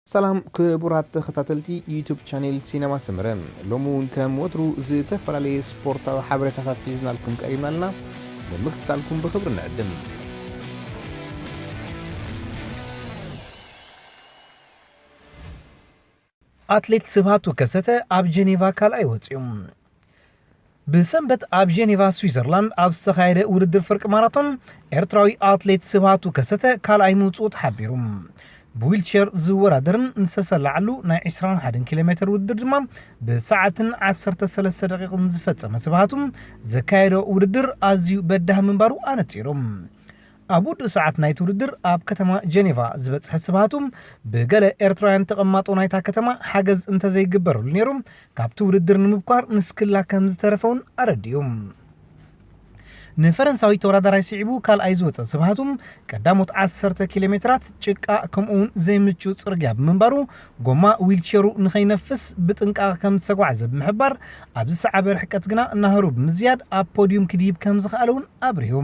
ሰላም ክቡራት ተኸታተልቲ ዩቱብ ቻኔል ሲነማ ሰመረ፣ ሎሚ እውን ከም ወትሩ ዝተፈላለየ ስፖርታዊ ሓበሬታታት ሒዝናልኩም ቀሪብና ኣለና። ንምክትታልኩም ብኽብሪ ንዕድም። ኣትሌት ስብሃቱ ከሰተ ኣብ ጀኔቫ ካልኣይ ወፂኡ። ብሰንበት ኣብ ጀኔቫ ስዊዘርላንድ ኣብ ዝተኻየደ ውድድር ፍርቂ ማራቶን ኤርትራዊ ኣትሌት ስብሃቱ ከሰተ ካልኣይ ምውፅኡ ተሓቢሩ። ብዊልቸር ዝወዳደርን ዝተሰላዓሉ ናይ ዕስራን ሓደን ኪሎ ሜትር ውድድር ድማ ብሰዓትን ዓሰርተ ሰለስተ ደቂቕን ዝፈጸመ ስብሃቱ ዘካየዶ ውድድር ኣዝዩ በዳህ ምንባሩ ኣነጺሩ። ኣብ ውዱእ ሰዓት ናይቲ ውድድር ኣብ ከተማ ጀኔቫ ዝበጽሐ ስብሃቱ ብገለ ኤርትራውያን ተቐማጦ ናይታ ከተማ ሓገዝ እንተዘይግበረሉ ነይሩ ካብቲ ውድድር ንምብኳር ንስክላ ከም ዝተረፈ እውን ኣረዲኡ። ንፈረንሳዊ ተወዳዳራይ ስዒቡ ካልኣይ ዝወፀ ስብሃቱ ቀዳሞት ዓሰርተ ኪሎ ሜትራት ጭቃ ከምኡውን ዘይምቹ ጽርግያ ብምንባሩ ጎማ ዊልቸሩ ንኸይነፍስ ብጥንቃቐ ከም ዝተጓዓዘ ብምሕባር ኣብ ዝሰዓበ ርሕቀት ግና ናህሩ ብምዝያድ ኣብ ፖዲዩም ክድይብ ከም ዝኸኣለ እውን ኣብሪሁ።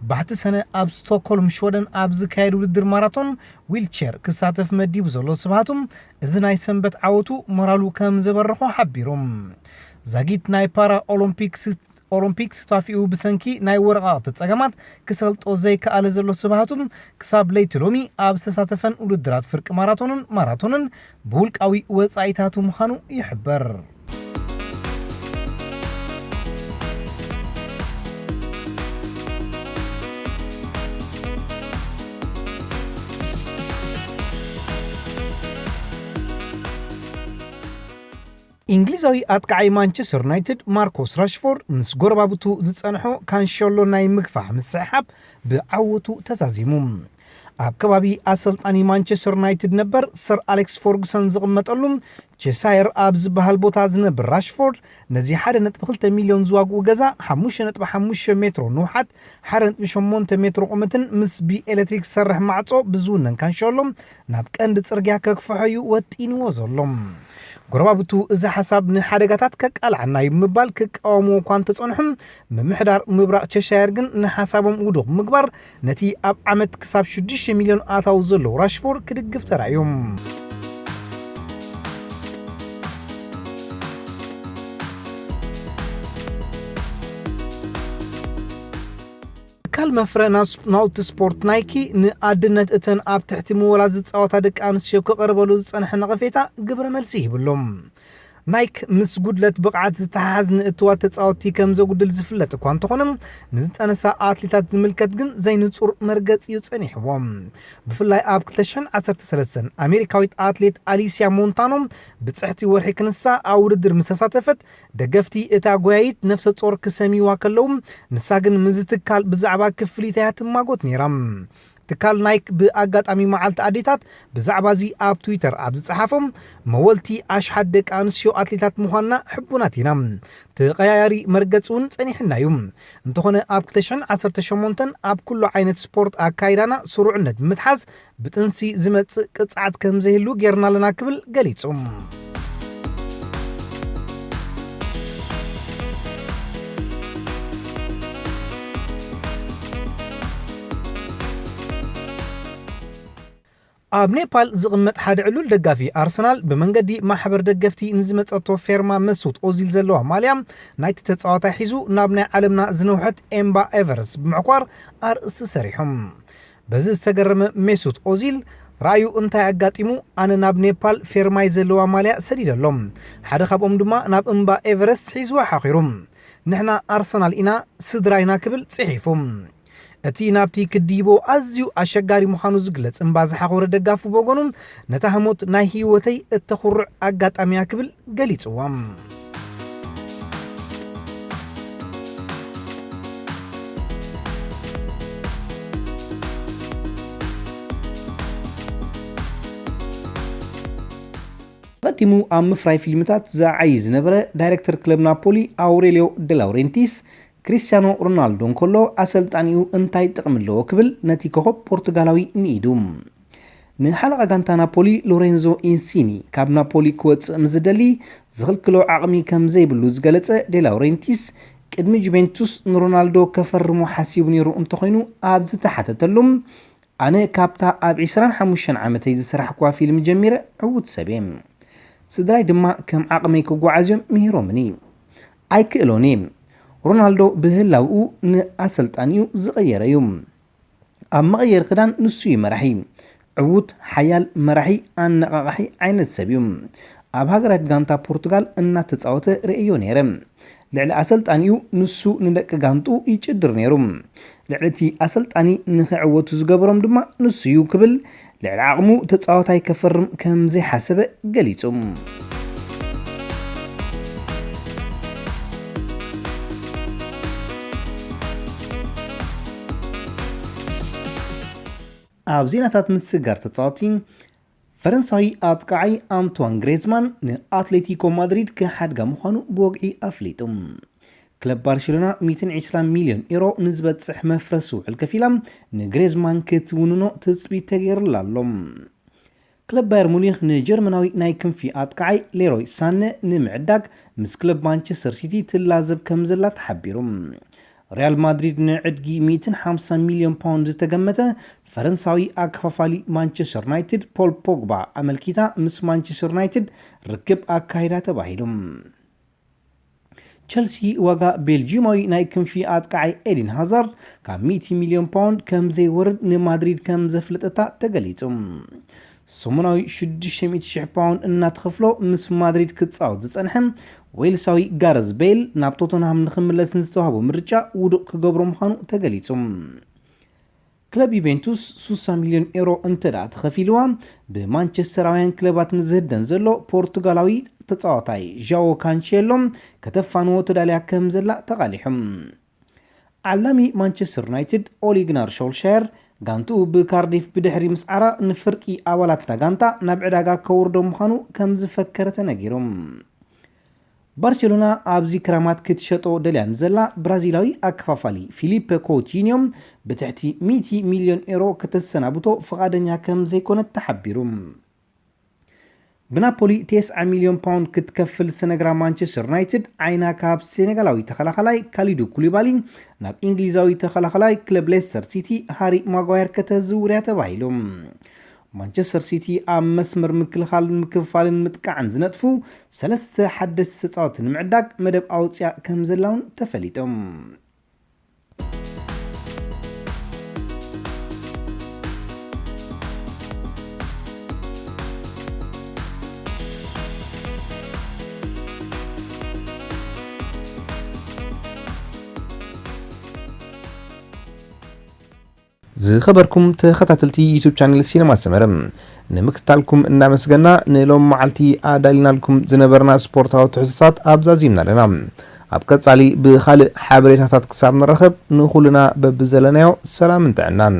ባሕቲ ሰነ ኣብ ስቶክሆልም ሽወደን ኣብ ዝካየድ ውድድር ማራቶን ዊልቸር ክሳተፍ መዲቡ ዘሎ ስብሃቱ እዚ ናይ ሰንበት ዓወቱ ሞራሉ ከም ዘበረኾ ሓቢሩ። ዛጊት ናይ ፓራ ኦሎምፒክስ ኦሎምፒክስ ቷፊኡ ብሰንኪ ናይ ወረቓቕቲ ጸገማት ክሰልጦ ዘይከኣለ ዘሎ ስብሃቱ ክሳብ ለይቲ ሎሚ ኣብ ዝተሳተፈን ውድድራት ፍርቂ ማራቶንን ማራቶንን ብውልቃዊ ወጻኢታቱ ምዃኑ ይሕበር። እንግሊዛዊ ኣጥቃዓይ ማንቸስተር ዩናይትድ ማርኮስ ራሽፎርድ ምስ ጎረባብቱ ዝጸንሖ ካንሸሎ ናይ ምግፋሕ ምስሕሓብ ብዓወቱ ተዛዚሙ። ኣብ ከባቢ ኣሰልጣኒ ማንቸስተር ዩናይትድ ነበር ሰር ኣሌክስ ፎርግሰን ዝቕመጠሉ ቼሳየር ኣብ ዝበሃል ቦታ ዝነብር ራሽፎርድ ነዚ ሓደ ነጥቢ ክልተ ሚልዮን ዝዋግኡ ገዛ ሓሙሽተ ነጥቢ ሓሙሽተ ሜትሮ ንውሓት ሓደ ነጥቢ ሸሞንተ ሜትሮ ቁመትን ምስ ብኤሌክትሪክ ዝሰርሕ ማዕጾ ብዝውነን ካንሸሎ ናብ ቀንዲ ጽርግያ ከግፍሖ እዩ ወጢንዎ ዘሎ። ጎረባብቱ እዚ ሓሳብ ንሓደጋታት ከቃልዓና እዩ ብምባል ክቃወምዎ እኳ እንተጸንሑ፣ ምምሕዳር ምብራቕ ቸሻየር ግን ንሓሳቦም ውዱቕ ብምግባር ነቲ ኣብ ዓመት ክሳብ ሽዱሽተ ሚልዮን ኣታዊ ዘለዎ ራሽፎርድ ክድግፍ ተራእዩ። ትካል መፍረ ናስ-፣ ናውቲ ስፖርት ናይኪ ንኣድነት እተን ኣብ ትሕቲ ምወላ ዝጻወታ ደቂ ኣንስትዮ ክቐርበሉ ዝጸንሐ ነቐፌታ ግብረ መልሲ ሂብሉ። ናይክ ምስ ጉድለት ብቕዓት ዝተሓሓዝ ንእትዋት ተጻወትቲ ከም ዘጉድል ዝፍለጥ እኳ እንተኾነ፣ ንዝጠነሳ ኣትሌታት ዝምልከት ግን ዘይንጹር መርገጺ እዩ ጸኒሕዎ። ብፍላይ ኣብ ክልተ ሽሕን ዓሰርተ ሰለስተን ኣሜሪካዊት ኣትሌት ኣሊስያ ሞንታኖ ብጽሕቲ ወርሒ ክንሳ ኣብ ውድድር ምስ ተሳተፈት፣ ደገፍቲ እታ ጎያይት ነፍሰ ጾር ክሰምይዋ ከለዉ፣ ንሳ ግን ምስዚ ትካል ብዛዕባ ክፍሊት እያ ትማጎት ነይራ። ትካል ናይክ ብኣጋጣሚ መዓልቲ ኣዴታት ብዛዕባ እዚ ኣብ ትዊተር ኣብ ዝጸሓፎም፣ መወልቲ ኣሽሓት ደቂ ኣንስትዮ ኣትሌታት ምዃንና ሕቡናት ኢና። ተቐያያሪ መርገጽ እውን ጸኒሕና እዩ። እንተኾነ ኣብ ክልተ ሽሕን ዓሰርተ ሸሞንተን ኣብ ኩሉ ዓይነት ስፖርት ኣካይዳና ስሩዕነት ብምትሓዝ ብጥንሲ ዝመጽእ ቅጽዓት ከም ዘይህሉ ጌርና ኣለና ክብል ገሊጹ። ኣብ ኔፓል ዝቕመጥ ሓደ ዕሉል ደጋፊ ኣርሰናል ብመንገዲ ማሕበር ደገፍቲ ንዝመጸቶ ፌርማ መሱት ኦዚል ዘለዋ ማልያ ናይቲ ተጻዋታይ ሒዙ ናብ ናይ ዓለምና ዝነውሐት ኤምባ ኤቨረስት ብምዕኳር ኣርእስቲ ሰሪሑ። በዚ ዝተገረመ ሜሱት ኦዚል፣ "ራእዩ እንታይ ኣጋጢሙ? ኣነ ናብ ኔፓል ፌርማይ ዘለዋ ማልያ ሰዲደሎም። ሓደ ካብኦም ድማ ናብ እምባ ኤቨረስት ሒዝዋ ሓኺሩ። ንሕና ኣርሰናል ኢና፣ ስድራ ኢና" ክብል ጽሒፉ። እቲ ናብቲ ክድይቦ ኣዝዩ ኣሸጋሪ ምዃኑ ዝግለጽ እምባ ዝሓኾረ ደጋፊ ብወገኑ፣ "ነታ ህሞት ናይ ህይወተይ እተኹርዕ ኣጋጣሚ እያ" ክብል ገሊጽዋ። ኣቐዲሙ ኣብ ምፍራይ ፊልምታት ዝዓዪ ዝነበረ ዳይሬክተር ክለብ ናፖሊ ኣውሬልዮ ደ ላውሬንቲስ፣ ክሪስቲያኖ ሮናልዶ እንከሎ ኣሰልጣኒኡ እንታይ ጥቕሚ ኣለዎ ክብል ነቲ ኮኸብ ፖርቱጋላዊ ንኢዱ። ንሓለቓ ጋንታ ናፖሊ ሎሬንዞ ኢንሲኒ ካብ ናፖሊ ክወጽእ ምስ ዝደሊ ዝኽልክሎ ዓቕሚ ከም ዘይብሉ ዝገለጸ ዴ ላውሬንቲስ፣ ቅድሚ ጁቬንቱስ ንሮናልዶ ከፈርሞ ሓሲቡ ነይሩ እንተኾይኑ ኣብ ዝተሓተተሉ፣ ኣነ ካብታ ኣብ ዕስራን ሓሙሽተን ዓመተይ ዝሰራሕኩዋ ፊልም ጀሚረ ዕዉት ሰብ እየ። ስድራይ ድማ ከም ዓቕመይ ክጓዓዝዮም ምሂሮምኒ። ኣይክእሎን እየ። ሮናልዶ ብህላውኡ ንኣሰልጣኒኡ ዝቐየረ እዩ። ኣብ መቐየሪ ክዳን ንሱ እዩ መራሒ። ዕዉት፣ ሓያል፣ መራሒ፣ ኣነቓቓሒ ዓይነት ሰብ እዩ። ኣብ ሃገራዊት ጋንታ ፖርቱጋል እናተጻወተ ርእዮ ነይረ። ልዕሊ ኣሰልጣኒኡ ንሱ ንደቂ ጋንትኡ ይጭድር ነይሩ። ልዕሊ እቲ ኣሰልጣኒ ንኽዕወቱ ዝገበሮም ድማ ንሱ እዩ ክብል ልዕሊ ዓቕሙ ተጻዋታይ ከፈርም ከም ዘይሓሰበ ገሊጹ። ኣብ ዜናታት ምስግጋር ተጻወቲ፣ ፈረንሳዊ ኣጥቃዓይ ኣንቷን ግሬዝማን ንኣትሌቲኮ ማድሪድ ክሓድጋ ምዃኑ ብወግዒ ኣፍሊጡ። ክለብ ባርሴሎና ሚእትን ዕስራን ሚልዮን ኤሮ ንዝበጽሕ መፍረሲ ውዕል ከፊላ ንግሬዝማን ክትውንኖ ትጽቢት ተገይሩላ ኣሎ። ክለብ ባየር ሙኒክ ንጀርመናዊ ናይ ክንፊ ኣጥቃዓይ ሌሮይ ሳነ ንምዕዳግ ምስ ክለብ ማንቸስተር ሲቲ ትላዘብ ከም ዘላ ተሓቢሩ። ሪያል ማድሪድ ንዕድጊ ሚእትን ሓምሳን ሚልዮን ፓውንድ ዝተገመተ ፈረንሳዊ ኣከፋፋሊ ማንቸስተር ዩናይትድ ፖል ፖግባ ኣመልኪታ ምስ ማንቸስተር ዩናይትድ ርክብ ኣካይዳ ተባሂሉ። ቸልሲ ዋጋ ቤልጂማዊ ናይ ክንፊ ኣጥቃዓይ ኤዲን ሃዛርድ ካብ ሚእቲ ሚልዮን ፓውንድ ከም ዘይወርድ ንማድሪድ ከም ዘፍለጠታ ተገሊጹ። ሰሙናዊ ሽዱሽተ ሚእቲ ሽሕ ፓውንድ እናተኸፍሎ ምስ ማድሪድ ክጻወት ዝጸንሐ ዌልሳዊ ጋረዝ ቤል ናብ ቶተንሃም ንኽምለስ ንዝተዋህቦ ምርጫ ውዱቕ ክገብሮ ምዃኑ ተገሊጹ። ክለብ ዩቬንቱስ ሱሳ ሚልዮን ኤሮ እንተ ደኣ ተኸፊልዋ፣ ብማንቸስተራውያን ክለባት ንዝህደን ዘሎ ፖርቱጋላዊ ተጻዋታይ ዣዎ ካንሼሎ ከተፋንዎ ተዳልያ ከም ዘላ ተቓሊሑ። ዓላሚ ማንቸስተር ዩናይትድ ኦሊ ግናር ሾልሻየር ጋንትኡ ብካርዲፍ ብድሕሪ ምስዓራ ንፍርቂ ኣባላት እታ ጋንታ ናብ ዕዳጋ ከውርዶ ምዃኑ ከም ዝፈከረ ተነጊሩ። ባርሴሎና ኣብዚ ክረማት ክትሸጦ ደልያ ንዘላ ብራዚላዊ ኣከፋፋሊ ፊሊፐ ኮቲኒዮ ብትሕቲ ሚእቲ ሚልዮን ኤሮ ከተሰናብቶ ፍቓደኛ ከም ዘይኮነት ተሓቢሩ። ብናፖሊ ተስዓ ሚልዮን ፓውንድ ክትከፍል ዝተነግራ ማንቸስተር ዩናይትድ ዓይና ካብ ሴኔጋላዊ ተኸላኸላይ ካሊዱ ኩሊባሊ ናብ እንግሊዛዊ ተኸላኸላይ ክለብ ሌስተር ሲቲ ሃሪ ማጓየር ከተዝውርያ ተባሂሉ። ማንቸስተር ሲቲ ኣብ መስመር ምክልኻልን ምክፍፋልን ምጥቃዕን ዝነጥፉ ሰለስተ ሓደስቲ ተጻወቲ ንምዕዳግ መደብ ኣውጽያ ከም ዘላ እውን ተፈሊጡ። ዝኸበርኩም ተኸታተልቲ ዩቱብ ቻነል ሲነማ ሰመረ፣ ንምክትታልኩም እናመስገና፣ ንሎም መዓልቲ ኣዳሊናልኩም ዝነበርና ስፖርታዊ ትሕዝቶታት ኣብዛዚምና ኣለና። ኣብ ቀጻሊ ብኻልእ ሓበሬታታት ክሳብ ንራኸብ፣ ንኹልና በብዘለናዮ ሰላምን ጥዕናን።